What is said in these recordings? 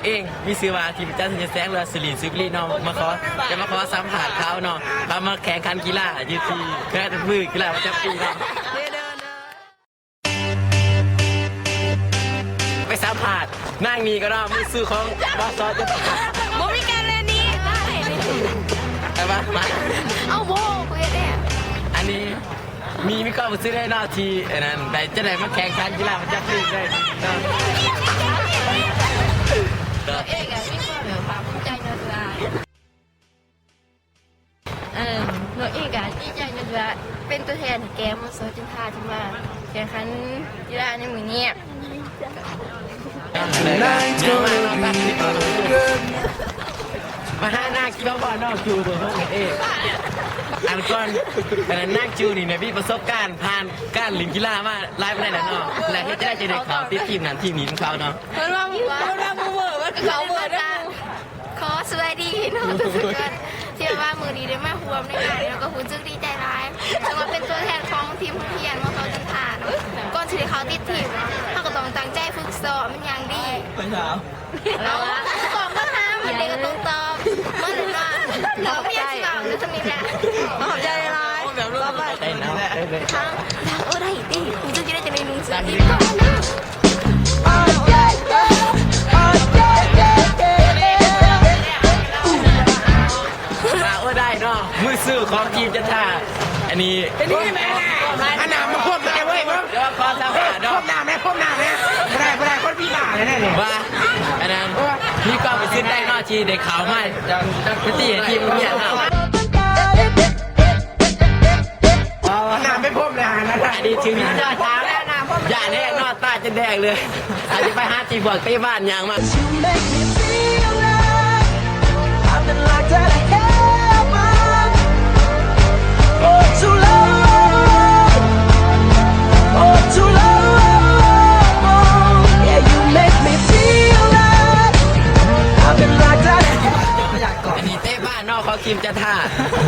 ເອງມີຊື່ວ່າ ທິບຈັນ ເສັງ ຫຼືວ່າ ສະຫຼີນ ສຸລິເນາະ ມາຂໍ ຈະມາຂໍສຳພາດເຂົາເນາະ ເຂົາມາແຂ່ງຂັນກິລາຢູ່ທີ່ແຄວນມື ກິລາປະຈຳປີເນາະ. ໄປສຳພາດນາງນີ້ກໍເນາະ ມືຊື່ຂອງ ບສ ຈະ ບໍ່ມີການແລ່ນໜີ ໄປມາ ມາ ເອົາໂບ ເຮັດແດ່ ອັນນີ້ ມີ ມີຄວາມຮູ້ສຶກໃດເນາະ ທີ່ອັນນັ້ນ ໄດ້ ຈະໄດ້ມາແຂ່ງຂັນກິລາປະຈຳທີມເລີຍເນາະ. ເອກະມີຄວາມແບບພາກພູມໃຈເນາະ ທີ່ວ່າ ເອີ ເນາະ ເອກະດີໃຈເນາະ ທີ່ວ່າເປັນຕົວແທນໃຫ້ແກ່ ມສ ຈັນທາ ທີ່ວ່າແຂ່ງຂັນກິລາໃນມື້ນີ້. ມາຫານາງກິລາ ເນາະ ຢູ່ເບີຫົກເອ ອັນກ່ອນ ອັນນັ້ນນາງຈູນີ້ນະ ມີປະສົບການຜ່ານການຫຼິ້ນກິລາມາຫຼາຍປານໃດແລ້ວເນາະ ແລະ ເຮັດຈັ່ງໃດຈຶ່ງໄດ້ເຂົ້າຕິດທີມນັ້ນທີມນີ້ຂອງເຂົາເນາະ? ເພິ່ນວ່າ ເພິ່ນວ່າບໍ່ເວີ້ ວ່າເຂົາເວີ້ນຳ ຂໍສະບາຍດີເນາະ ທຸກຄົນ ທີ່ວ່າມື້ນີ້ໄດ້ມາຮ່ວມໃນງານ ແລ້ວກໍຮູ້ສຶກດີໃຈຫຼາຍ ເຊິ່ງວ່າເປັນຕົວແທນຂອງທີມໂຮງຮຽນ ມສ ຈັນທາເນາະ. ກ່ອນຊິໄດ້ເຂົ້າຕິດທີມເນາະ ເຮົາກໍຕ້ອງຕັ້ງໃຈຝຶກຊ້ອມມັນຢ່າງດີ. ເອົາ ຕອບມາຫາມັນເດ້ ກໍຕ້ອງຕອບມັນເນາະ. ເຮົາບໍ່ຢາກຊິເວົ້າເລີຍ ສ່ຳນີ້ແຫຼະ. ຂອບໃຈຫຼາຍໆ. ເອົາ ໄດ້ເນາະ ເອີ ເອີ ເອີ ເອີ ເອີ ໂອ້ ໄດ້ຕິ ຮູ້ສຶກຈະໄດ້ຈັ່ງໃດ ນຸ່ງເສື້ອ ວ່າ ໂອ້ ໄດ້ເນາະ ມືຊື່ຂອງທີມຈັນທາ. ອັນນີ້ ອັນນີ້ແມ່ນ ອັນໜ້າມາພົບແລ້ວເວີຍ ເດີ ຂໍສຳພາດເນາະ ພົບໜ້າແມ່ ພົບໜ້າແມ່. ບໍ່ໄດ້ ບໍ່ໄດ້ ຄົນຜີບ້າແທ້ໆນີ້ ວ່າ ອັນນັ້ນ ເອີ ມີຄວາມຮູ້ສຶກໃດເນາະ ທີ່ໄດ້ເຂົ້າມາ ມາຕີໃຫ້ທີມໂຮງຮຽນເຮົາ? ເອົາໜ້າໄປພົບແລ້ວ ອັນນີ້ຖືກ ຢ່າແນ່ເນາະ ຕາຈົນແດງເລີຍ. ອາດຈະໄປຫາທີ່ພວກເຕະບານຍ່າງມາ. ອັນນີ້ເຕະບານເນາະ ຂອງທີມຈັນທາ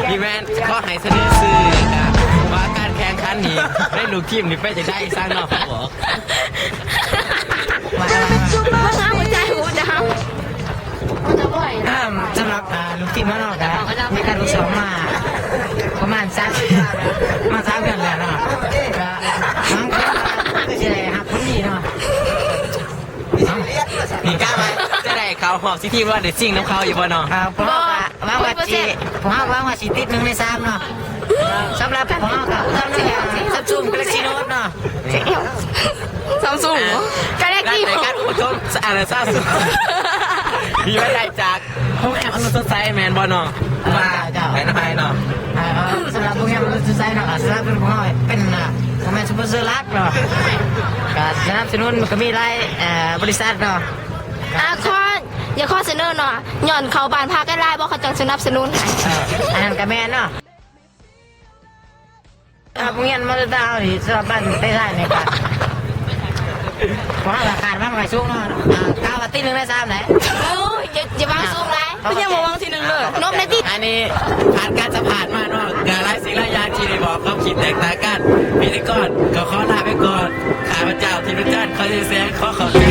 ນີ້ແມ່ນ ຂໍໃຫ້ສະເໜີຊື່ ແລ້ວກະວ່າການແຂ່ງຂັນນີ້ ໃນລູກທີມນີ້ເປັນຈັ່ງໃດ ສ້າງເນາະ ເຂົາບອກ. ມາຫາຫົວໃຈຫົວດຳ. ສຳລັບ ອ່າ ລູກທີມເຮົາເນາະ ກະມີການຝຶກຊ້ອມມາປະມານສາມ ມາສາມເດືອນແລ້ວເນາະ ກະຫວັງວ່າຊິໄດ້ຮັບຜົນດີເນາະ. ນີ້ກະວ່າຈະໄດ້ເຂົ້າຮອບສີ່ທີມ ຫຼືວ່າໄດ້ຊິງນຳເຂົາຢູ່ບໍ່ເນາະ? ອ່າ ພວກເຮົາກະ ຫວັງວ່າຊິ ພວກເຮົາຫວັງວ່າຊິຕິດໜຶ່ງໃນສາມເນາະ. ສຳລັບພວກເຮົາກໍ Samsung Galaxy Note ເນາະ. Samsung Galaxy ການອຸປະຖົມ ອັນນັ້ນ Samsung ມີລາຍໄດ້ຈາກໂຮງແຮມອະລຸນສົດໃສແມ່ນບໍ່ເນາະ? ວ່າເຈົ້າ ໄປນຳໄປເນາະ. ອ່າ ສຳລັບໂຮງແຮມອະລຸນສົດໃສເນາະ ກໍສະໜັບສະໜູນພວກເຮົາເປັນ ອ່າ ບໍ່ແມ່ນສະປອນເຊີຫຼັກເນາະ ກໍສະໜັບສະໜູນ ມັນກໍມີຫຼາຍ ເອີ ບໍລິສັດເນາະ. ອ່າ ຂໍ ຢາກຂໍສະເໜີເນາະ ຍ້ອນເຂົາບ້ານພັກຫຼາຍໆ ບໍ່ ເຂົາຈັ່ງສະໜັບສະໜູນໃຫ້. ເອີ ອັນນັ້ນກໍແມ່ນເນາະ. ອ່າ ໂຮງຮຽນມາເຕີດາເຮົານີ້ ສຳລັບບ້ານເຕະຊາຍນີ້ກໍ ພວກເຮົາກໍຄາດຫວັງໄວ້ສູງເນາະ ອ່າ ກະວ່າຕິດໜຶ່ງໃນສາມໄດ໋. ໂອ້ຍ ຢ່າ ຢ່າຫວັງສູງຫຼາຍ ເພິ່ນຍັງບໍ່ຫວັງທີໜຶ່ງເລີຍ ນົບແດ່ຕິ. ອັນນີ້ຜ່ານການສຳພາດມາເນາະ ກໍຫຼາຍສິ່ງຫຼາຍຢ່າງທີ່ໄດ້ບອກຄວາມຄິດແຕກຕ່າງກັນ. ພິທີກອນກໍຂໍລາໄປກ່ອນ ຂ້າພະເຈົ້າ ທິບຈັນ ຂໍເສງ ຂໍຂອບໃຈ.